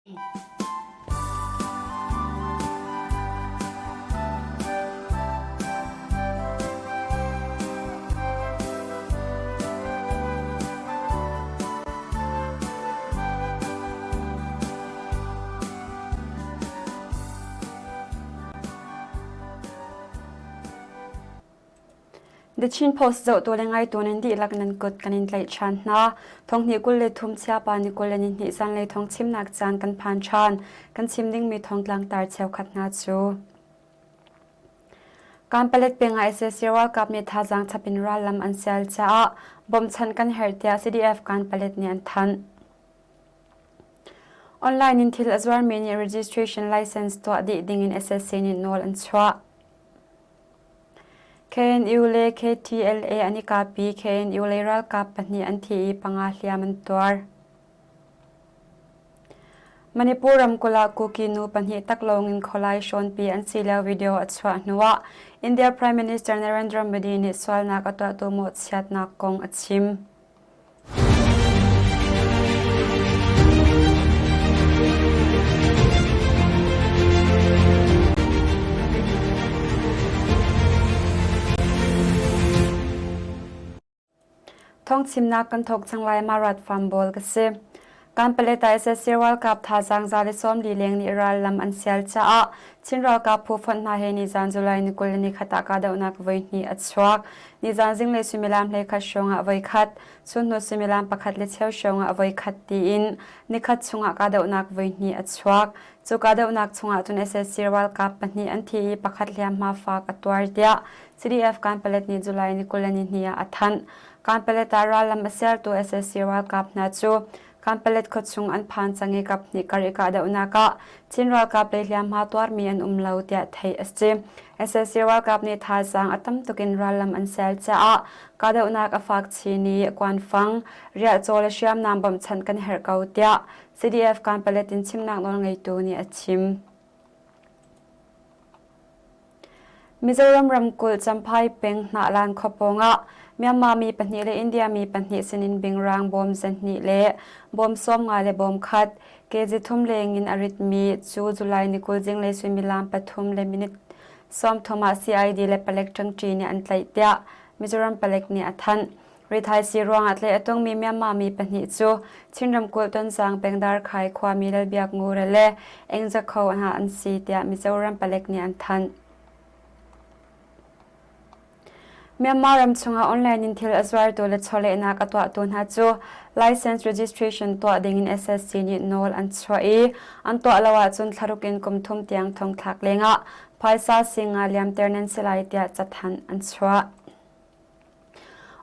The Chin Post zohtu le ngaitu nan dihlak nan kut kan in tlaih ṭhan hna. Thonghnih 23 chiapa ni 22 zanlei thawng chimnak caan kan phan ṭhan. Kan chim dingmi thawngtlang tar cheukhat hna cu. Kanpalet peng ah sac ralkap nih thazaang chap in rallam an sial caah bawmchan kan herh tiah CDF Kanpalet nih an thanh. Online in thil a zuarmi nih registration license tuah dih dingin SSC nih nawl an chuah. KNU le KTLA an i kap i KNU lei ralkap pahnih an thi i panga hliam an tuar. Manipur ramkulh ah Kuki nu pahnih taklawng in khualai hrawnpi an si lio video a chuah hnuah India Prime Minister Narendra Modi nih sualnak a tuahtu mawhchiatnak kong a chim. Thawngchimnak kan thawk cang lai Marat Farm Bawl ka si. Kanpalet ah sac ralkap thazaang za le 40 leng nih ral lam an sial caah Chin ralkap phu fonh hna he nizan July ni 20 ni khat ah kahdohnak voihnih a chuak. Nizan zinglei suimilam 11 hrawng ah voikhat, chunhnu suimilam pakhat le cheu hrawng ah voikhat tiin nikhat chungah kahdohnak voihnih a chuak. Cu kahdohnak chungah cun sac ralkap pahnih an thi i pakhat hliamhma fak a tuar tiah CDF Kanpalet nih July ni 22 ah a thanh. Kanpalet ah rallam a sertu sac ralkap hna cu Kanpalet khuachung an phan cang i kaphnih kar i kahdohnak ah Chin ralkap lei hliamhma tuarmi an um lo tiah theih a si. sac ralkap nih thazaang a tam tuk in rallam an sel caah kahdohnak a fak chin i kuanfang, riahcaw le hriamnam bawmhchanh kan herh ko tiah CDF Kanpalet in chimnak nawlngeitu nih a chim. Mizoram ramkulh Champhai peng Hnahlan khua pawngah Myanmar mi pahnih le India mi pahnih sinin bingrang bawm zahnih le bawm 50 le bawm khat kg thum leng in a ritmi cu July ni 20 zinglei suimilam pathum le minute 30 ah CID le palek ṭangṭi nih an tlaih tiah Mizoram palek nih a thanh. Rithaisii ruangah tlaih a tongmi Myanmar mi pahnih cu Chin ramkulh Tonzang peng Darkhai khuami Lalbiak Ngure le Engzakho hna an si tiah Mizoram palek nih an thanh. Myanmar ram chungah online in thil a zuartu le chawlehnak a tuahtu hna cu license registration tuah dingin SSC nih nawl an chuah i an tuah lo ahcun thlaruk in kum thum tiang thongthlak lengah phaisa singa liamter nan si lai tiah cathanh an chuah.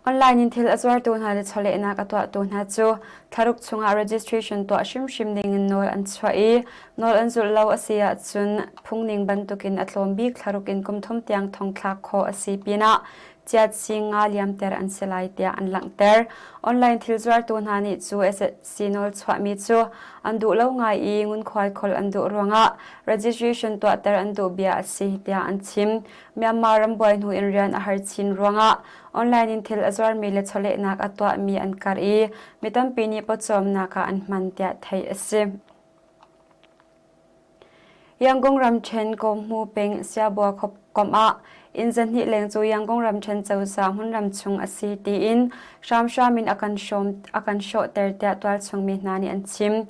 Online in thil a zuartu hna le chawlehnak a tuahtu hna cu thlaruk chungah registration tuah hrimhrim dingin nawl an chuah i nawl an zulh lo a si ahcun phungning bantukin a tlawm bik thlaruk in kum thum tiang thongthlak khawh a si pinah ciatsi nga liamter an si lai tiah an langhter. Online thil zuartu hna nih cu SSC nawl chuahmi cu an duh lo ngai i ngunkhuai kholh an duh ruangah registration tuahter an duh bia a si tiah an chim. Myanmar ram buai hnu in rian a har chin ruangah online in thil a zuarmi le chawlehnak a tuahmi an karh i mi tampi nih pawcawmnak ah an hman tiah theih a si. Yangon ramṭhen Kawhmu peng Siabua khuakomh ah inn zahnih leng cu Yangon ramṭhen cozah hmunram chung a si tiin hramhram in a kan hrawm a kan hrawhter tiah tualchung mi hna nih an chim.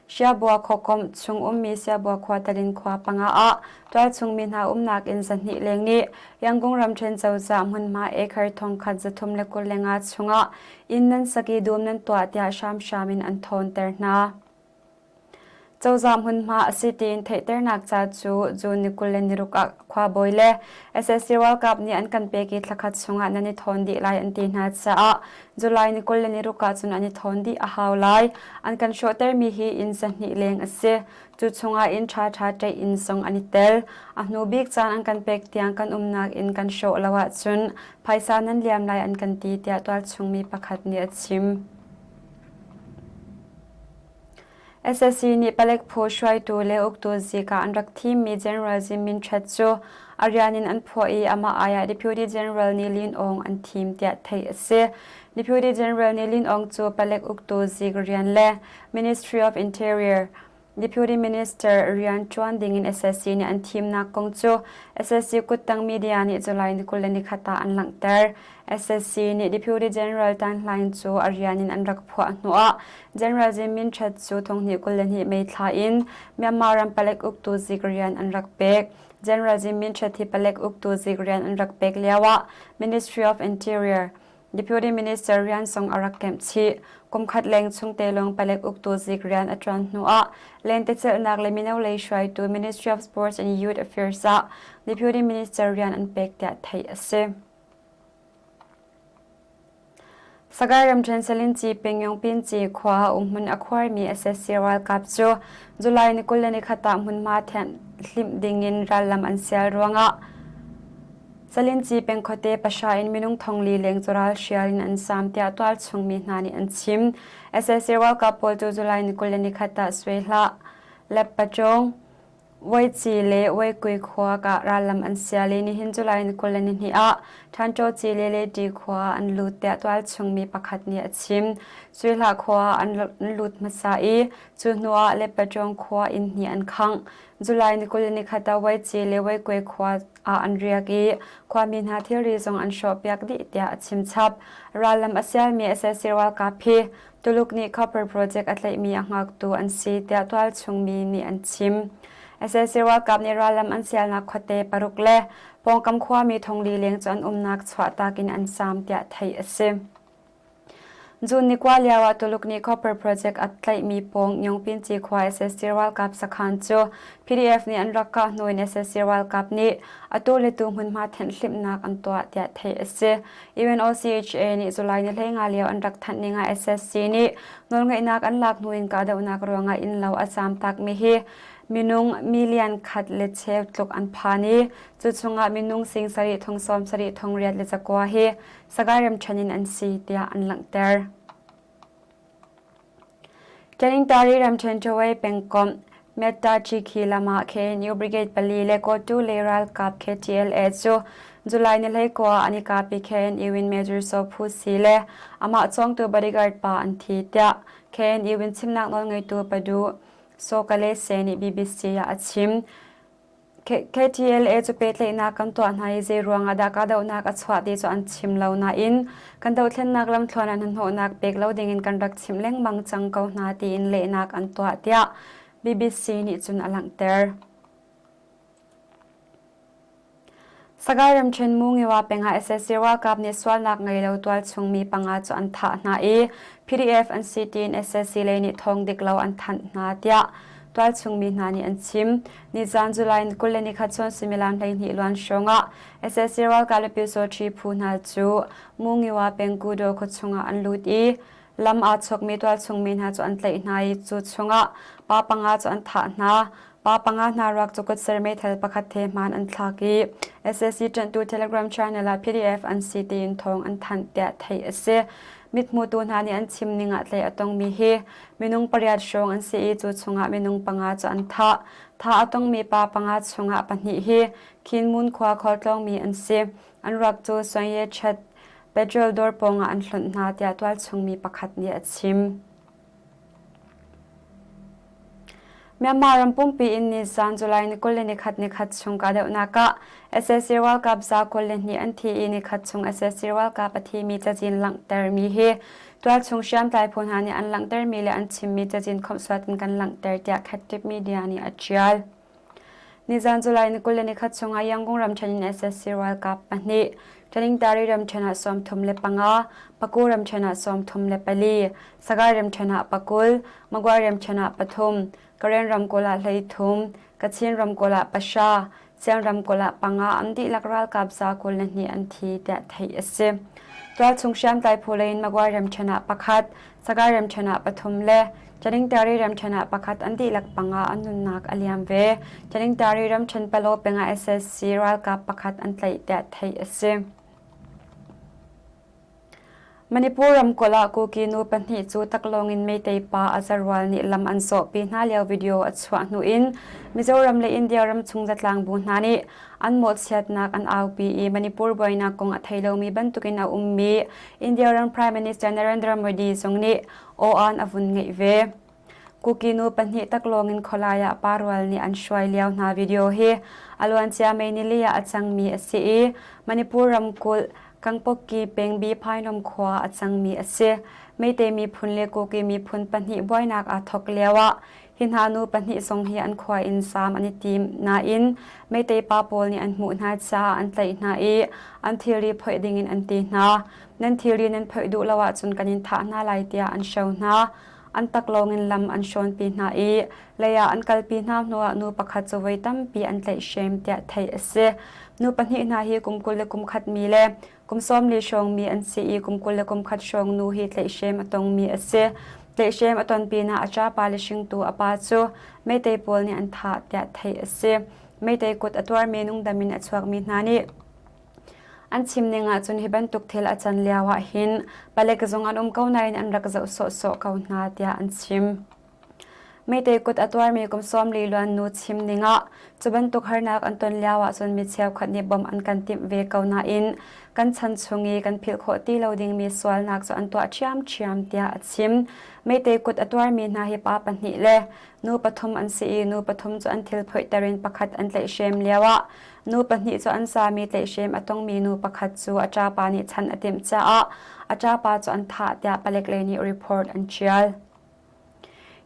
Siabua khuakomh chung ummi Siabua khua Talin khua panga ah tualchung mi hna umnak inn zahnih leng nih Yangon ramṭhen cozah hmunhma acre thongkhat 325 chungah inn nan sak i dum nan tuah tiah hramhram in an thawnter hna. Cozah hmunhma a si tiin theihternak ca cu June ni 26 ah khuabawi le sac ralkap nih an kan pek i thlakhat chungah nan i thawn dih lai an ti hna caah July ni 26 ah cun an i thawn dih a hau lai. An kan hrawhtermi hi inn zahnih leng a si. Cu chungah inn ṭhaṭha ṭeih inn zong an i tel. A hnu bik caan an kan pek tiang kan umnak inn kan hrawh lo ahcun phaisa nan liam lai an kan ti tiah tualchung mi pakhat nih a chim. SSC nih palek phu hruaitu le uktu zik ah an rak thimmi General Zin Min Htet cu a rian in an phuah i amah ai ah Deputy General Ni Lin Aung an thim tiah theih a si. Deputy General Ni Lin Aung cu palek uktu zik rian le Ministry of Interior. Deputy Minister rian ṭuan dingin SSC nih an thimnak kong cu SSC kuttang media nih July ni 21 ah an langhter. SSC nih Deputy General Tan Hlaing cu a rian in an rak phuah hnuah General Zin Min Htet cu thonghnih 22 May thla in Myanmar ram palek uktu zik rian an rak pek. General Zin Min Htet hi palek uktu zik rian an rak pek lioah Ministry of Interior Deputy Minister rian zong a rak kemh chih. Kumkhat leng chung te lawng palek uktu zik rian a ṭuan hnuah lentecelhnak le mino lei hruaitu Ministry of Sports and Youth Affairs ah Deputy Minister rian an pek tiah theih a si. Sagaing ramṭhen Salinci Pengyongpinci khua umhmun a khuarmi SSC ralkap cu July ni 21 ah hmunhma thianhhlimh dingin rallam an sial ruangah Salinci peng khuate pahra in minung thongli leng cu ralhrial in an zaam tiah tualchung mi hna nih an chim. SSC ralkap pawl cu July ni 21 ah Swe Hlah, Leppachung, Voici le Voikui khua ah rallam an sial i nihin July ni 22 ah Ṭhanṭawci le Leti khua an lut tiah tualchung mi pakhat nih a chim. Sui Hlah khua ah an lut hmasa i cu hnuah Lepachung khua inn hnih an khangh. July ni 21 ah Voici le Voikui khua ah an riak i khuami hna thilri zong an hrawhpiak dih tiah a chim chap. Rallam a sialmi SSC ralkap hi Tuluk nih copper project a tlaihmi a hngaktu an si tiah tualchung mi nih an chim. SAC ralkap nih rallam an sialnak khuate paruk le pawngkam khuami thongli leng cu an umnak chuahtak in an saam tiah theih a si. June ni kua lio ah Tuluk nih copper project a tlaihmi pawng Nyongpinci khua SSC ralkap sakhan cu PDF nih an rak kah hnu in SSC ralkap nih atu le tu hmunhma thenhhlimhnak an tuah tiah theih a si. UNOCHA nih July ni 15 lio an rak thanh ning ah SSC nih nawlngeihnak an lak hnu in kahdohnak ruangah innlo a zaamtakmi hi minung million khat le cheu tluk an phan i cu chungah minung sing sarih thong sawm sarih thong riat le zakua hi Sagaing ramṭhen in an si tiah an langhter. Taningtari ramṭhen Ṭawei pengkomh Metta-Chikhi lam ah khin New Brigade pali le Kawtu lei ralkap KTLA cu July ni 19 ah an i kap i KNU in Major Saw Phu Si le amah cawngtu bodyguard pa an thi tiah KNU in chimnak nawlngeitu Padu Saw Kale Se nih BBC ah a chim. KTLA cu pehtlaihnak kan tuah hna i zei ruangah dah kahdohnak a chuah ti cu an chim lo nain kan dothlennak lamthluan ah hnahnawhnak pek lo dingin kan rak chimh lengmang cang ko hna tiin lehnak an tuah tiah BBC nih cun a langhter. Sagaing ramṭhen Mungiwa peng ah sac ralkap nih sualnak ngei lo tualchung mi panga cu an thah hna i PDF an si tiin sac lei nih thawng dik lo an thanh hna tiah tualchung mi hna nih an chim. Nizaan July 21 chun suimilam 12 luan hrawng ah sac ralkap le Pyusawṭhi phu hna cu Mungiwa peng Kudaw khuachung ah an lut i Lam aa chawkmi tualchung mi hna cu an tlaih hna i cu chungah pa panga cu an thah hna. Pa panga hna ruak cu kutser meithal pakhat he hmaan an thlak i sac ṭanhtu Telegram channel ah PDF an si tiin thawng an thanh tiah theih a si. Mithmutu hna nih an chim ning ah tlaih a tongmi hi minung pariat hrawng an si i cu chungah minung panga cu an thah. Thah a tongmi pa panga chungah pahnih hi Khin Mun khua khualtlawngmi an si. An ruak cu Suanye Chet Petrol dawr pawngah an hlonh hna tiah tualchung mi pakhat nih a chim. Myanmar ram pumpi in nizan July ni 21 nikhat chung kahdohnak ah sac ralkap za 22 an thi i nikhat chung sac ralkap a thimi cazin langhtermi hi tualchung hriamtlai phu hna nih an langhtermi le an chimmi cazin khawmhsuat in kan langhter tiah Khattip Media nih a ṭial. Nizan July ni 21 chungah Yangon ramṭhen in sac ralkap pahnih, Taningtari ramṭhen ah 35, Paku ramṭhen ah 34, Sagaing ramṭhen ah pakul, Magway ramṭhen ah pathum, Karen ramkulh ah 13, Kachin ramkulh ah pahra, Siang ramkulh ah panga an dihlak ralkap za 22 an thi tiah theih a si. Tualchung hriamtlai phu lei in Magway ramṭhen ah pakhat, Sagaing ramṭhen ah pathum le Taningtari ramṭhen ah pakhat an dihlak panga an nunnak a liam ve. Taningtari ramṭhen Palaw peng ah sac ralkap pakhat an tlaih tiah theih a si. Manipur ramkulh ah Kuki nu pahnih cu taklawng in Meitei pa a zarual nih lam an zawhpi hna lio video a chuah hnu in Mizoram le India ramchung zatlang bu hna nih an mawhchiatnak an aupi i Manipur buainak kong a thei lomi bantukin a ummi India ram Prime Minister Narendra Modi zong nih aw-aan a vun ngeih ve. Kuki nu pahnih taklawng in khualai ah pa rual nih an hruai lio hna video hi a luancia May nili ah a cangmi a si i Manipur ramkulh Kangpokki peng Bipainom khua a cangmi a si. Meitei miphun le Kuki miphun pahnih buainak aa thawk lioah hi hna nu pahnih zong hi an khua in zaam an i tim nain Meitei pa pawl nih an hmuh hna caah an tlaih hna i an thilri phoih dingin an ti hna. Nan thilri nan phoih duh lo ahcun kan in thah hna lai tiah an hro hna. An taklawng in lam an hrawnpi hna i lei ah an kalpi hna hnuah nu pakhat cu voi tampi an tlaihhrem tiah theih a si. Nu pahnih hna hi kum 21 mi le kum 40 hrawng mi an si i kum 21 hrawng nu hi tlaihhrem a tongmi a si. Tlaihhrem a ton pinah a ṭapa le hringtu a pa cu meitei pawl nih an thah tiah theih a si. Meitei kut a tuarmi nungdam in a chuakmi hna nih An chim ning ahcun hi bantuk thil a can lio ahhin palek zung an um ko nain an rak zoh sawhsawh ko hna tiah an chim. Meitei kut a tuarmi kum 40 luan nu chim ning ah cu bantuk harnak an ton lio ahcun mi cheukhat nih bawmh an kan timh ve ko nain kan chan chung i kan philh khawh ti lo dingmi sualnak cu an tuah ṭhiamṭhiam tiah a chim. Meitei kut a tuarmi hna hi pa pahnih le nu pathum an si i nu pathum cu an thil phoihter in pakhat an tlaihhrem lioah Nu pahnih cu an sami tlaihhrem a tongmi nu pakhat cu a ṭapa nih chan a timh caah a ṭapa cu an thah tiah palek lei nih report an ṭial.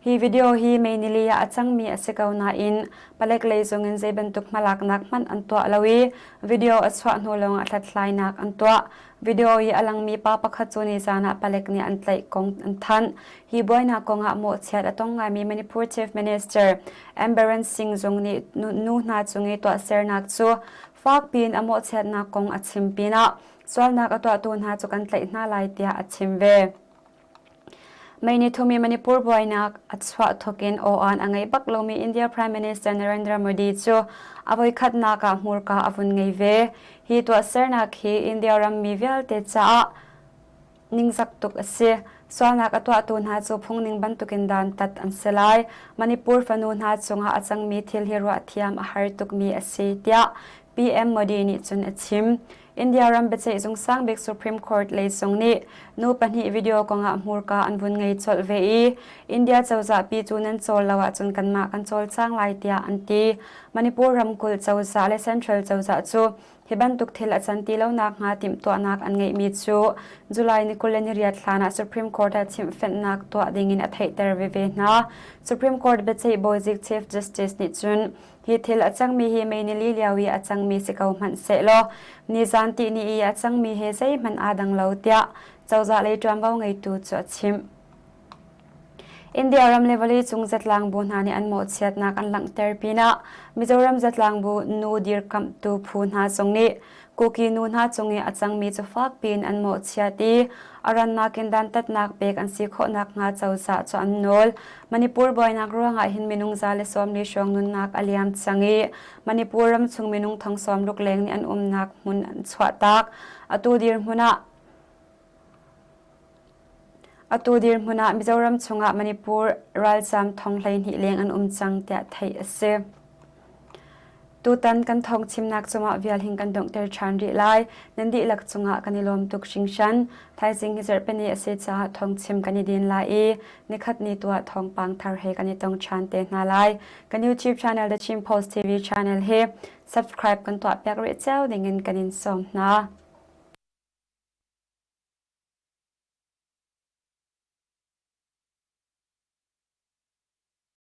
Hi video hi May nili ah a cangmi a si ko nain palek lei zungin zei bantuk hmalaknak hmanh an tuah lo i video a chuah hnu lawngah hlathlainak an tuah. Video i a langmi pa pakhat cu nizan ah palek nih an tlaih kong an thanh. Hi buainak kongah mawhchiat a tong ngaimi Manipur Chief Minister N. Biren Singh zong nih nu hna cung i tuahsernak cu fakpi in a mawhchiatnak kong a chim pinah sualnak a tuahtu hna cu kan tlaih hna lai tiah a chim ve. May ni thum i Manipur buainak a chuah thawk in aw-aan a ngei bak lomi India Prime Minister Narendra Modi cu a voikhatnak ah hmurka a vun ngei ve. Hi tuahsernak hi India rammi vialte caah ningzak tuk a si. Sualnak a tuahtu hna cu phungning bantukin dantat an si lai. Manipur fanu hna cungah a cangmi thil hi ruahthiam a har tukmi a si, tiah PM Modi nih cun a chim. India ram biaceihzung sangbik Supreme Court lei zong nih nu pahnih video kongah hmurka an vun ngei colh ve i India cozah pi cu nan cawl lo ahcun kanmah kan cawlcang lai tiah an ti. Manipur ramkulh cozah le Central cozah cu hi bantuk thil a can ti lo nakhnga timhtuahnak an ngeihmi cu July ni 28 hlan ah Supreme Court ah chimhfenhnak tuah dingin a theihter veve hna. Supreme Court biaceih bawizik Chief Justice nih cun hi thil a cangmi hi May nili lio i a cangmi si ko hmanh sehlaw nizan tihni i a cangmi he zeihmanh aa dang lo tiah cozah lei ṭuanvo ngeitu cu a chimh. India ram le vawleicung zatlang bu hna nih an mawhchiatnak an langhter pinah Mizoram zatlang bu nu dirkamhtu phu hna zong nih Kuki nu hna cung i a cangmi cu fakpi in an mawhchiat i a rannak in dantatnak pek an si khawh nakhnga cozah cu an nawl. Manipur buainak ruangah hin minung 140 hrawng nunnak a liam cang i Manipur ramchung minung thong 60 leng nih an umnak hmun an chuahtak. Atu dirhmun ah Atu dirhmun ah Mizoram chungah Manipur ralzaam thong 12 leng an um cang tiah theih a si. Tutan kan thawng chimnak cungah vial hin kan donghter ṭhan rih lai. Nan dihlak cungah kan i lawm tuk hringhran. Thaizing hi zarhpini a si caah thawngchim kan i din lai i nikhat ni tuah thawngpang thar he kan i tong ṭhan te hna lai. Kan YouTube channel The Chin Post TV channel hi subscribe kan tuah piak rih cio dingin kan in sawm hna.